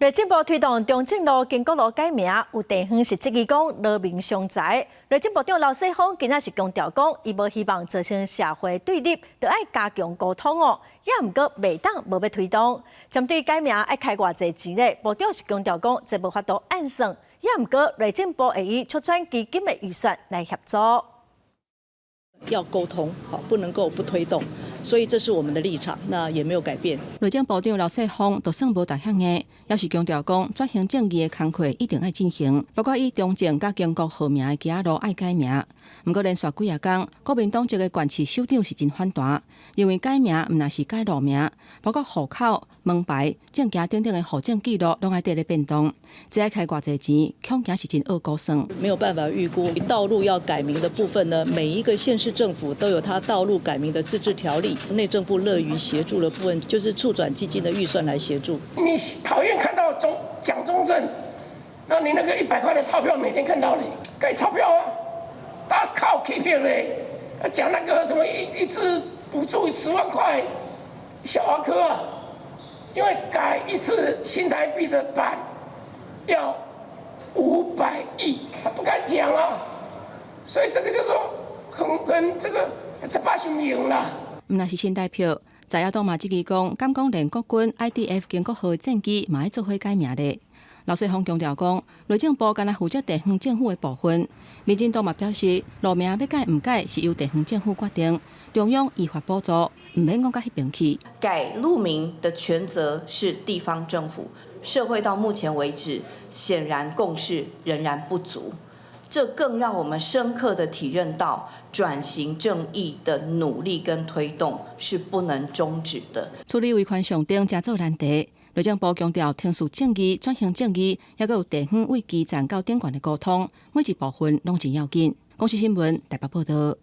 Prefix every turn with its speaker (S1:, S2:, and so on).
S1: 內政部推動中正路、經國路改名，有地方是質疑講勞民傷財。內政部長劉世鋒今仔是強調講，伊無希望造成社會對立，著愛加強溝通哦。也毋過袂當無欲推動。針對改名愛開偌濟錢咧，部長是強調講，這無法度按算。也毋過內政部會以促轉基金的預算來協助。
S2: 要溝通，好，不能夠不推動，所以這是我們的立場，那也沒有改變。
S3: 內政部長劉世鋒就算無逐項的，也是強調講轉型正義的工課一定愛進行，包括以中正佮經國號名的街仔路愛改名。毋過連續幾仔工，國民黨籍的縣市首長是真反彈，認為改名毋但是改路名，包括戶口、門牌、證件等等的戶政記錄攏愛綴咧變動，這愛開偌濟錢，恐驚是真惡估算。
S2: 沒有辦法預估道路要改名的部分呢，每一個縣市政府都有他道路改名的自治條例，內政部樂於協助的部分，就是促轉基金的預算來協助。
S4: 你討厭看到中蔣中正，那你那個100塊的鈔票每天看到你改鈔票啊，他靠欺騙嘞，講那個什麼一次補助10萬塊，小兒科啊，因為改一次新台幣的版要500億，他不敢講啊，所以這個就說。很跟這個這把是贏啦。
S3: 毋但是新台票，在野黨嘛質疑講，敢講連國軍 IDF 經國號的戰機嘛愛做伙改名咧。劉世鋒強調講，內政部干焦負責地方政府的部分。民進黨嘛表示，路名欲改毋改是由地方政府決定，中央依法補助，毋免講到彼邊去。
S5: 改路名的權責是地方政府，社會到目前為止顯然共識仍然不足。這更讓我們深刻的體認到轉型正義的努力跟推動是不能終止的。
S3: 處理維權上頂誠做難題，內政部強調，程序正義、轉型正義，抑閣有地方對基層到頂懸的溝通，每一部分攏真要緊。公視新聞台北報道。